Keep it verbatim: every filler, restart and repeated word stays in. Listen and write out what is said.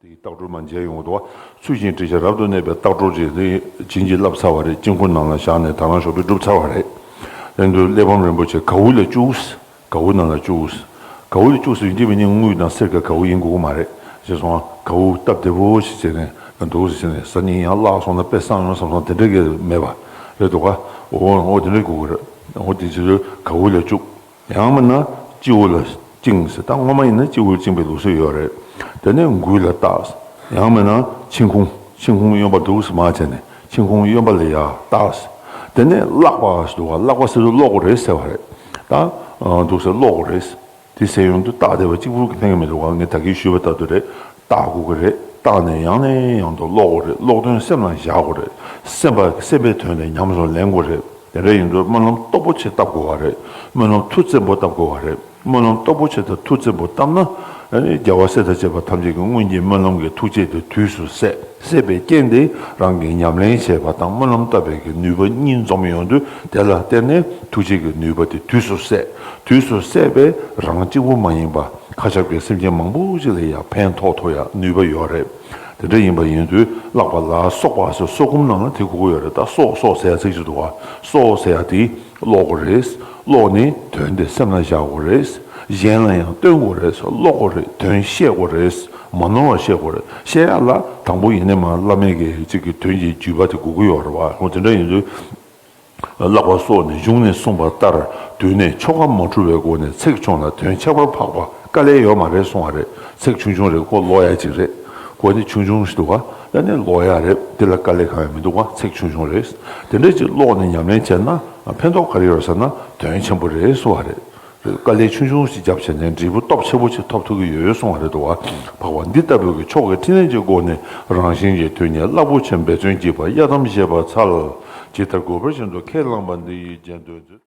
དེའི་བཏགས་གྲོལ་མ་མཇལ་ཡོང་འདུག་བ། ཚུལ་བཞིན་དྲི་བྱ་རབ་ཏུ་གནས་པའི་བཏགས་གྲོལ་གྱི་དེ་བྱིན་གྱིས་བརླབས་ཚར་བ་རེད། དཀྱིལ་འཁོར་ནང་ལ་བཞག་ནས་ད་རང་ཞོགས་པའི་སྒྲུབ་ཚར་བ་རེད། དེ་འདུག་གླེགས་བམ་རིན་པོ་ཆེ་གའུ་ལ་བཅུག་གའུ་ནང་ལ་བཅུག་གའུ་ལ་བཅུག་ཟེར་ཡིན་གྱི་མིན་ནི་དངུལ་དང་གསེར་གྱི་གའུ་ཡིན་དགོས་ཀྱི་མ་རེད། ཞེས་སོང་། གའུ་སྟབས་བདེ་པོ་ཞིག་བྱས་ནས་འདུག་ཟེར་ནས་ཟ་ཉིན་ཡང་བརླག་སོང་ན་དཔེ་བསགས་ཡོང་བསམ་སོང་། དེ་འདྲ་གི་མེད་པ་རེད་འདུག་ག་འོ་འོ་དེ་འདྲ་དགོས་ཀྱི་རེད། འོ་དེ་ཕྱིར་གའུ་ལ་བཅུག་ཡང་མིན་ན་སྤྱི་བོ་ལ་བཅིངས་ཟེར། ད་སྔོན་མ་ཡིན་ན་སྤྱི་བོ་ལ་བཅིངས་པའི་ལུགས་སྲོལ་ཡོད་རེད། དེ་ནས་མགུལ་ལ་བཏགས། ཡང་མིན་ན་མཆན་ཁུང་། མཆན་ཁུང་གཡོན་པ་འདུག་སེ་མར་བྱས་ནས་མཆན་ཁུང་གཡོན་པ་ལ་ཡར་བཏགས། དེ་ནས་བརླག་པ་ཟེར་འདུག་ག་བརླག་པ་ཟེར་དུས་ཀློག་དགོས་རེད་ཟེར་བ་རེད། ད་ཨ་འདུག་སེ་ཀློག་དགོས་རེད། དེ་ཟེར་ཡོང་དུས་རྟགས་དེ་བ་གཅིག་པུ་གི་ཕན་གྱི་མི་འདུག་ག་ངས་ད་གིན་ཞུས་པ་ལྟར་དུ་རེད། བརྟག་དགོས་ཀྱི་རེད། བརྟགས་ནས་ཡང་ནས་ཡང་དུ་ཀློག་དགོས་རེད། ཀློག་དོན་སེམས་ལ་བཞག་དགོས་རེད། སེམས་པ་སེམས་པའི་དོན་དེ་ཉམས་སུ་ལེན་དགོས་རེད། དེ་འདྲ་ཡིན་དུས་སྨོན་ལམ་སྟོབས་པོ་ཆེ་བཏབ་དགོས་པ་རེད། སྨོན་ལམ་མཐུ་བཙན་པོ་བཏབ་དགོས་པ་རེད། སྨོན་ལམ་སྟོབས་པོ་ཆེ་དང་མཐུ་བཙན་པོ་བཏབ་ན། ཨ་ནི་རྒྱལ་བ་སྲས་དང་བཅས་པ་ཐམས་ཅད་ཀྱི་སྔོན་གྱི་སྨོན་ལམ་གྱི་ཐུགས་བསྐྱེད་དེ་དུས་སུ་སད། སད་པའི་རྐྱེན་དེ་རང་གིས་ཉམས་ལེན་བྱས་པ་དང་སྨོན་ལམ་བཏབ་པའི་གི་ནུས་པ་གཉིས་འཛོམས་ཡོང་དུས་དེ་ལ་བརྟེན་ནས་ཐུགས་རྗེ་གི་ནུས་པ་དེ་དུས་སུ་སད། དུས་སུ་སད་པས་རང་གཅིག་པུ་མ་ཡིན་པ་མཁའ་ཁྱབ་ཀྱི་སེམས་ཅན་མང་པོ་ཞིག་ལ་ཡང་ཕན་ཐོགས་ཐུབ་ཡ་ནུས་པ་ཡོད་རེད། དེ་འདྲ་ཡིན་པ་ཡིན་དུས་བརླག་པ་ལ་སོགས་པ་ཟེར་སྲོག་སྐུམ་ནང་ལ་དེ་གོ་གི་ཡོད་རེད། ད་སྲོག་སྲོག་ཟེར་ཡ་ཚིག་ཅིག་འདུག་ག་སྲོག་ཟེར་ཡ་དེ་ཀློག་དགོས་རེད། ཀློག་ནས་དོན་དེ་སེམས་ལ་བཞག་དགོས་རེད། གཞན་ལ་ཡང་སྟོན་དགོས་རེད། ཀློག་དགོས་རེད། དོན་བཤད་དགོས་རེད། མ་ནོར་བ་བཤད་དགོས་རེད། བཤད་ཡ་ལ་དང་པོ་ཡིན་ནའི་མ་བླ་མའི་གི་གཅིག་གི་དོན་གྱི་བརྒྱུད་པ་དེ་དགོས་ཀྱི་ཡོད་རེད་བ། འོ་དེ་འདྲ་ཡིན་དུས། བརླག་པ་སོགས་ནི་གཞུང་ནས་གསུངས་པ་ལྟར་དུས་ནས་ཆོ་ག་མ་འཁྲུལ་བའི་སྒོ་ནས་ཚེགས་ཆུང་ལ་དོན་ཁྱད་པར་འཕགས་པ་དཀའ་ལས་ཡོད་མ་རེད་གསུང་བ་རེད། ཚེགས་ཆུང་ཆུང་རེད། ཁོ་ཀློག་ཡ་ཅིག་རེད། ཁོ་ནི་ཆུང་ཆུང་ཞིག་འདུག་ག་ད་ནི་ཀློག་ཡ་རེད། དེ་ལ་དཀའ་ལས་གང་ཡང་མི་འདུག་ག་ཚེགས་ཆུང་ཆུང་རེད། དེ་འདྲ་ཅིག་ཀློག་ནས་ཉམས་ལེན་བྱས་ན་ཕན་ཐོགས་ག་རེ་ཡོད་ཟེར་ན་དོན་ཆེན་པོ་རེད་གསུང་བ་རེད། དཀའ་ལས་ཆུང་ཆུང་ཞིག་བརྒྱབ་བྱས་ནས་འབྲས་བུ་སྟོབས་ཆེན་པོ་ཞིག་ཐོབ་ཐུབ་ཀྱི་ཡོད་གསུང་བ་རེད་འདུག་ག་འཕགས་པ་འདི་ལྟ་བུའི་གི་མཆོག་གི་ཕྲིན་ལས་ཀྱི་སྒོ་ནས་རང་གཞན་གྱི་དོན་གཉིས་རླབས་པོ་ཆེ་འབད་བརྩོན་བགྱིས་པ་གཡར་དམ་བཞེས་པར་འཚལ། ཇི་ལྟར་དགོས་པ་བཞིན་དུ་ཁས་བླངས་པ་འདི་ཡིས་རྗེས་ཟློས་མཛོད།